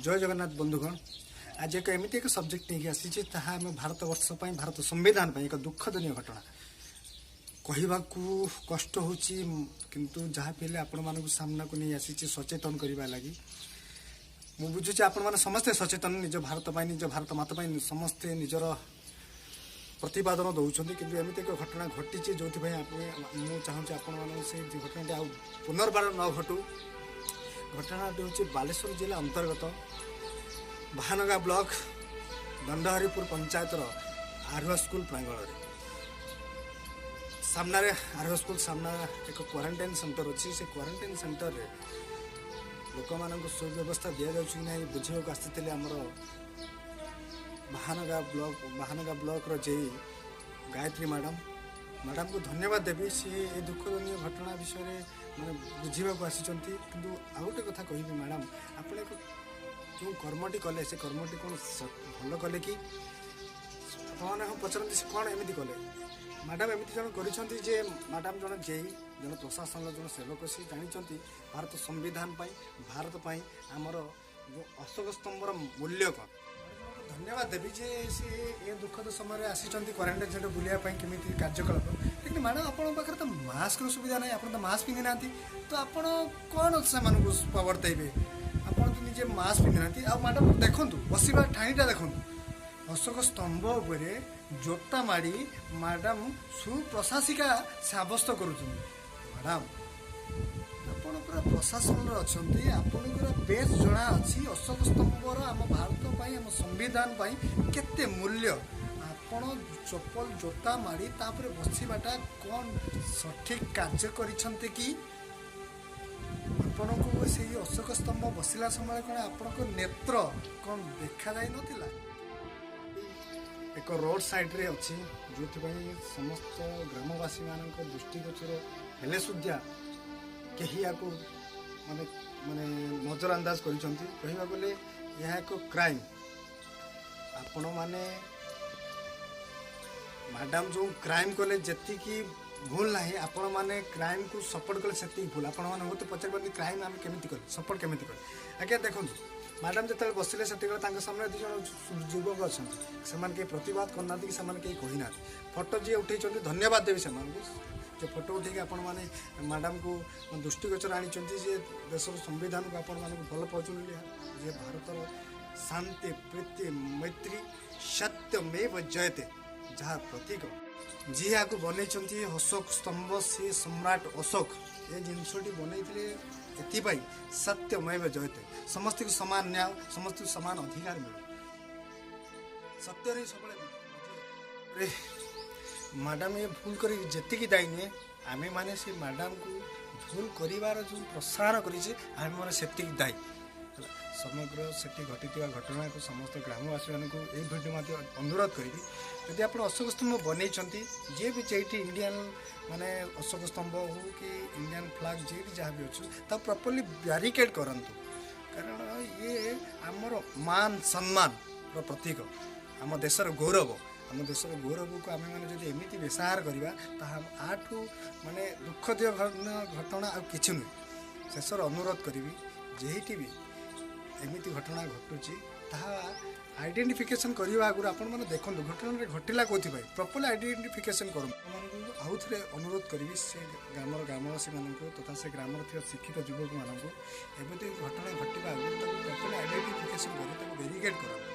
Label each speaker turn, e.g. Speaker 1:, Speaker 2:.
Speaker 1: ଜୟ ଜଗନ୍ନାଥ ବନ୍ଧୁଗଣ। ଆଜି ଏକ ଏମିତି ଏକ ସବଜେକ୍ଟ ନେଇକି ଆସିଛି, ତାହା ଆମ ଭାରତବର୍ଷ ପାଇଁ, ଭାରତ ସମ୍ବିଧାନ ପାଇଁ ଏକ ଦୁଃଖଦନୀୟ ଘଟଣା। କହିବାକୁ କଷ୍ଟ ହେଉଛି, କିନ୍ତୁ ଯାହା ବି ହେଲେ ଆପଣମାନଙ୍କୁ ସାମ୍ନାକୁ ନେଇ ଆସିଛି ସଚେତନ କରିବା ଲାଗି। ମୁଁ ବୁଝୁଛି ଆପଣମାନେ ସମସ୍ତେ ସଚେତନ, ନିଜ ଭାରତ ପାଇଁ, ନିଜ ଭାରତ ମାତା ପାଇଁ ସମସ୍ତେ ନିଜର ପ୍ରତିପାଦନ ଦେଉଛନ୍ତି। କିନ୍ତୁ ଏମିତି ଏକ ଘଟଣା ଘଟିଛି, ଯେଉଁଥିପାଇଁ ମୁଁ ଚାହୁଁଛି ଆପଣମାନଙ୍କୁ ସେଇ ଘଟଣାଟି ଆଉ ପୁନର୍ବାର ନ ଘଟୁ। ଘଟଣାଟି ହେଉଛି ବାଲେଶ୍ୱର ଜିଲ୍ଲା ଅନ୍ତର୍ଗତ ବାହାନଗା ବ୍ଲକ ଦଣ୍ଡହରିପୁର ପଞ୍ଚାୟତର ଆରୁଆ ସ୍କୁଲ ପ୍ରାଙ୍ଗଣରେ। ସାମ୍ନାରେ, ଆରୁଆ ସ୍କୁଲ ସାମ୍ନା ଏକ କ୍ୱାରେଣ୍ଟାଇନ୍ ସେଣ୍ଟର ଅଛି। ସେ କ୍ୱାରେଣ୍ଟାଇନ୍ ସେଣ୍ଟରରେ ଲୋକମାନଙ୍କୁ ସୁବ୍ୟବସ୍ଥା ଦିଆଯାଉଛି କି ନାହିଁ ବୁଝିବାକୁ ଆସିଥିଲେ ଆମର ବାହାନଗା ବ୍ଲକର ଜେଇ ଗାୟତ୍ରୀ ମ୍ୟାଡ଼ାମ୍। ମ୍ୟାଡ଼ାମକୁ ଧନ୍ୟବାଦ ଦେବି, ସିଏ ଏ ଦୁଃଖଦନୀୟ ଘଟଣା ବିଷୟରେ ମାନେ ବୁଝିବାକୁ ଆସିଛନ୍ତି। କିନ୍ତୁ ଆଉ ଗୋଟେ କଥା କହିବି ମ୍ୟାଡ଼ାମ୍, ଆପଣ ଏକ ଯେଉଁ କର୍ମଟି କଲେ, ସେ କର୍ମଟି କ'ଣ ଭଲ କଲେ କି? ଆପଣମାନେ ହଁ ପଚାରନ୍ତି, ସେ କ'ଣ ଏମିତି କଲେ? ମ୍ୟାଡ଼ାମ୍ ଏମିତି ଜଣେ କରିଛନ୍ତି ଯେ ମ୍ୟାଡ଼ାମ୍ ଜଣେ ଜେଇ, ଜଣେ ପ୍ରଶାସନର ଜଣେ ସେବକ। ସେ ଜାଣିଛନ୍ତି ଭାରତ ସମ୍ବିଧାନ ପାଇଁ, ଭାରତ ପାଇଁ ଆମର ଯେଉଁ ଅଶୋକ ସ୍ତମ୍ଭର ମୂଲ୍ୟ କ'ଣ। ଧନ୍ୟବାଦ ଦେବି ଯେ ସେ ଏ ଦୁଃଖଦ ସମୟରେ ଆସିଛନ୍ତି କ୍ୱାରେଣ୍ଟାଇନ୍ ସେଣ୍ଟର ବୁଲିବା ପାଇଁ, କେମିତି କାର୍ଯ୍ୟକଳାପ। କିନ୍ତୁ ମ୍ୟାଡ଼ାମ୍, ଆପଣଙ୍କ ପାଖରେ ତ ମାସ୍କର ସୁବିଧା ନାହିଁ, ଆପଣ ତ ମାସ୍କ ପିନ୍ଧି ନାହାନ୍ତି, ତ ଆପଣ କ'ଣ ସେମାନଙ୍କୁ ପ୍ରବର୍ତ୍ତାଇବେ? ଆପଣ ତ ନିଜେ ମାସ୍କ ପିନ୍ଧି ନାହାନ୍ତି। ଆଉ ମ୍ୟାଡ଼ାମ୍ ଦେଖନ୍ତୁ, ବସିବା ଠାଣିଟା ଦେଖନ୍ତୁ। ଅଶୋକ ସ୍ତମ୍ଭ ଉପରେ ଜୋତା ମାଡ଼ି ମ୍ୟାଡ଼ାମ୍ ସୁପ୍ରଶାସିକା ସାବ୍ୟସ୍ତ କରୁଛନ୍ତି। ମ୍ୟାଡ଼ାମ୍, ଆପଣ ପୁରା ପ୍ରଶାସନରେ ଅଛନ୍ତି, ଆପଣଙ୍କର ବେଶ ଜଣା ଅଛି ଅଶୋକ ସ୍ତମ୍ଭର ଆମ ଭାରତ ପାଇଁ, ଆମ ସମ୍ବିଧାନ ପାଇଁ କେତେ ମୂଲ୍ୟ। ଆପଣ ଚପଲ ଜୋତା ମାଡ଼ି ତାପରେ ବସିବାଟା କ'ଣ ସଠିକ୍ କାର୍ଯ୍ୟ କରିଛନ୍ତି କି? ଆପଣଙ୍କୁ ସେଇ ଅଶୋକ ସ୍ତମ୍ଭ ବସିଲା ସମୟରେ କ'ଣ ଆପଣଙ୍କ ନେତ୍ର କ'ଣ ଦେଖାଯାଇ ନଥିଲା? ଏକ ରୋଡ଼ ସାଇଡ଼ରେ ଅଛି, ଯେଉଁଥିପାଇଁ ସମସ୍ତ ଗ୍ରାମବାସୀମାନଙ୍କ ଦୃଷ୍ଟିଗୋଚର ହେଲେ ସୁଦ୍ଧା କେହି ୟାକୁ ମାନେ ନଜର ଅନ୍ଦାଜ କରିଛନ୍ତି। କହିବାକୁ ଗଲେ ଏହା ଏକ କ୍ରାଇମ୍। ଆପଣମାନେ ମ୍ୟାଡ଼ାମ୍ ଯେଉଁ କ୍ରାଇମ୍ କଲେ ଯେତିକି ଭୁଲ ନାହିଁ, ଆପଣମାନେ କ୍ରାଇମ୍କୁ ସପୋର୍ଟ କଲେ ସେତିକି ଭୁଲ। ଆପଣମାନେ ହୁଏତ ପଚାରିପାରନ୍ତି, କ୍ରାଇମ୍ ଆମେ କେମିତି କଲେ, ସପୋର୍ଟ କେମିତି କଲେ? ଆଜ୍ଞା ଦେଖନ୍ତୁ, ମ୍ୟାଡ଼ାମ୍ ଯେତେବେଳେ ବସିଲେ, ସେତିକିବେଳେ ତାଙ୍କ ସାମ୍ନାରେ ଦୁଇ ଜଣ ଯୁବକ ଅଛନ୍ତି। ସେମାନେ କେହି ପ୍ରତିବାଦ କରିନାହାନ୍ତି କି ସେମାନେ କେହି କହିନାହାନ୍ତି। ଫଟୋ ଯିଏ ଉଠେଇଛନ୍ତି, ଧନ୍ୟବାଦ ଦେବି ସେମାନଙ୍କୁ, ଯେ ଫଟୋ ଉଠେଇକି ଆପଣମାନେ ମ୍ୟାଡ଼ାମ୍କୁ ଦୃଷ୍ଟିଗୋଚର ଆଣିଛନ୍ତି ଯେ ଦେଶର ସମ୍ବିଧାନକୁ ଆପଣମାନଙ୍କୁ ଭଲ ପାଉଛନ୍ତି, ଯେ ଭାରତର ଶାନ୍ତି, ପ୍ରୀତି, ମୈତ୍ରୀ, ସତ୍ୟମେବ ଜୟତେ ଯାହା ପ୍ରତୀକ। ଯିଏ ଏହାକୁ ବନେଇଛନ୍ତି ଅଶୋକ ସ୍ତମ୍ଭ, ସେ ସମ୍ରାଟ ଅଶୋକ ଏ ଜିନିଷଟି ବନେଇଥିଲେ ଏଥିପାଇଁ, ସତ୍ୟମେବ ଜୟତେ, ସମସ୍ତଙ୍କୁ ସମାନ ନ୍ୟାୟ, ସମସ୍ତଙ୍କୁ ସମାନ ଅଧିକାର ମିଳୁ, ସତ୍ୟରେ ହିଁ ସବୁବେଳେ। ମ୍ୟାଡ଼ାମ୍ ଏ ଭୁଲ କରିକି ଯେତିକି ଦାୟୀ ନୁହେଁ, ଆମେମାନେ ସେ ମ୍ୟାଡ଼ାମ୍କୁ ଭୁଲ କରିବାର ଯେଉଁ ପ୍ରୋତ୍ସାହନ କରିଛେ, ଆମେମାନେ ସେତିକି ଦାୟୀ ହେଲା। ସମଗ୍ର ସେଠି ଘଟିଥିବା ଘଟଣାକୁ ସମସ୍ତ ଗ୍ରାମବାସୀମାନଙ୍କୁ ଏଇ ଭିଡ଼ିଓ ମଧ୍ୟ ଅନୁରୋଧ କରିବି, ଯଦି ଆପଣ ଅଶୋକ ସ୍ତମ୍ଭ ବନେଇଛନ୍ତି, ଯିଏ ବି ଯେଉଁଠି ଇଣ୍ଡିଆନ୍ ମାନେ ଅଶୋକ ସ୍ତମ୍ଭ ହଉ କି ଇଣ୍ଡିଆନ୍ ଫ୍ଲାଗ୍, ଯିଏ ବି ଯାହା ବି ଅଛି, ତାକୁ ପ୍ରପରଲି ବ୍ୟାରିକେଡ଼ କରନ୍ତୁ। କାରଣ ଇଏ ଆମର ମାନ ସମ୍ମାନର ପ୍ରତୀକ, ଆମ ଦେଶର ଗୌରବ। ଆମ ଦେଶର ଗୌରବକୁ ଆମେମାନେ ଯଦି ଏମିତି ବେସାହାର କରିବା, ତାହା ୟାଠୁ ମାନେ ଦୁଃଖଦୀୟ ଘଟଣା ଆଉ କିଛି ନୁହେଁ। ଶେଷରେ ଅନୁରୋଧ କରିବି, ଯେଇଠି ବି ଏମିତି ଘଟଣା ଘଟୁଛି, ତାହା ଆଇଡେଣ୍ଟିଫିକେସନ୍ କରିବା ଆଗରୁ ଆପଣମାନେ ଦେଖନ୍ତୁ ଘଟଣାରେ ଘଟିଲା କେଉଁଥିପାଇଁ, ପ୍ରପରଲି ଆଇଡେଣ୍ଟିଫିକେସନ୍ କରନ୍ତୁ। ଆପଣମାନଙ୍କୁ ଆଉ ଥରେ ଅନୁରୋଧ କରିବି, ସେ ଗ୍ରାମର ଗ୍ରାମବାସୀମାନଙ୍କୁ ତଥା ସେ ଗ୍ରାମର ଥିବା ଶିକ୍ଷିତ ଯୁବକମାନଙ୍କୁ, ଏମିତି ଘଟଣା ଘଟିବା ଆଗରୁ ତାକୁ ପ୍ରପରଲି ଆଇଡେଣ୍ଟିଫିକେସନ୍ କରି ତାକୁ ବ୍ୟାରିକେଡ଼ କରନ୍ତୁ।